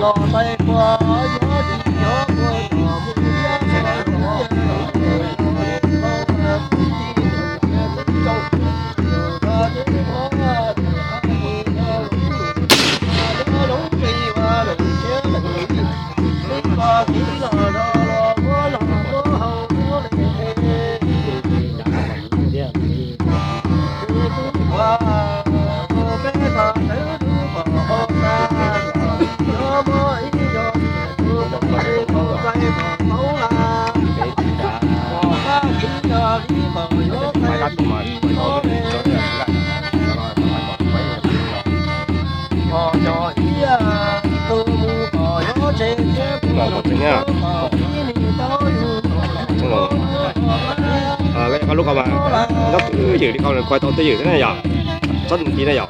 No mas yog Koj lub ko mas nyob twj ywm li ko nws khuam tau twj ywm thiab na yom. Txhob tiv na yom.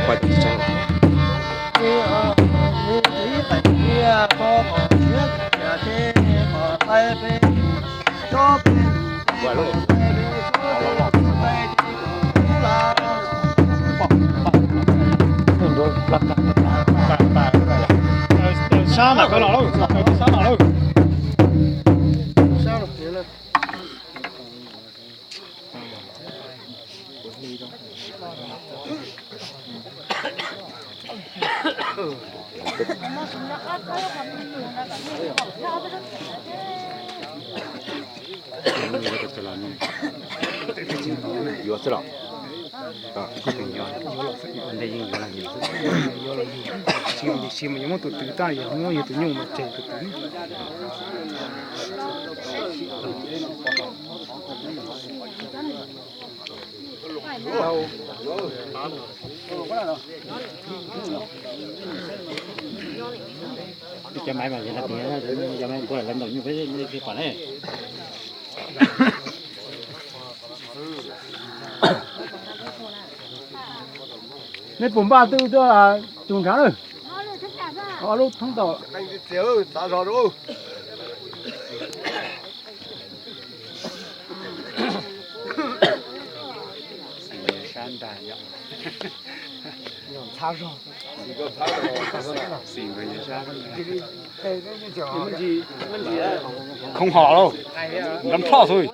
Khuam tau tsis tshee. Sab mam koj los lauj, sab mam lauj. Yuav xwb los? Tsis mas yuav muab tus twg tag, yuav muab yus tus nyuj mas tseg tus twg. Cov maiv mas yog tias cov maiv kuj lawv ntaus nyuj peb pom ne. Nej puas npaj twj tuaj tus nrad na? Ob lub thoob tau. Khoob ho lauj, nrov nrho xwb.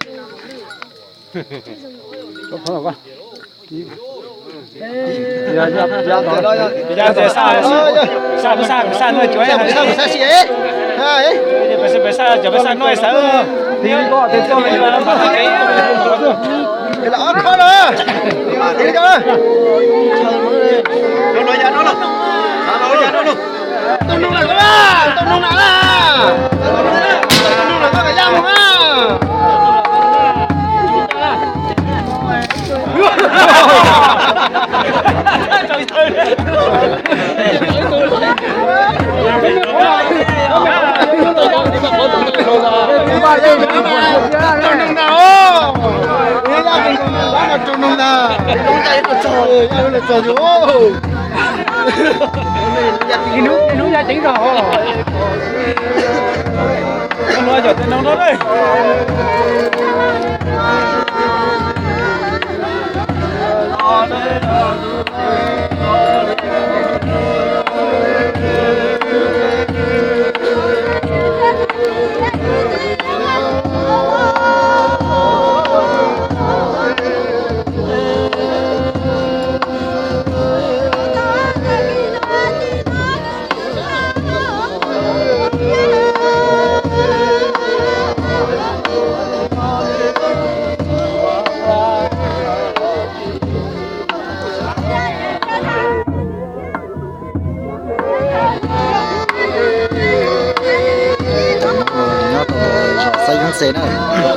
Nyob rau zos Xab Yeeb Xes na.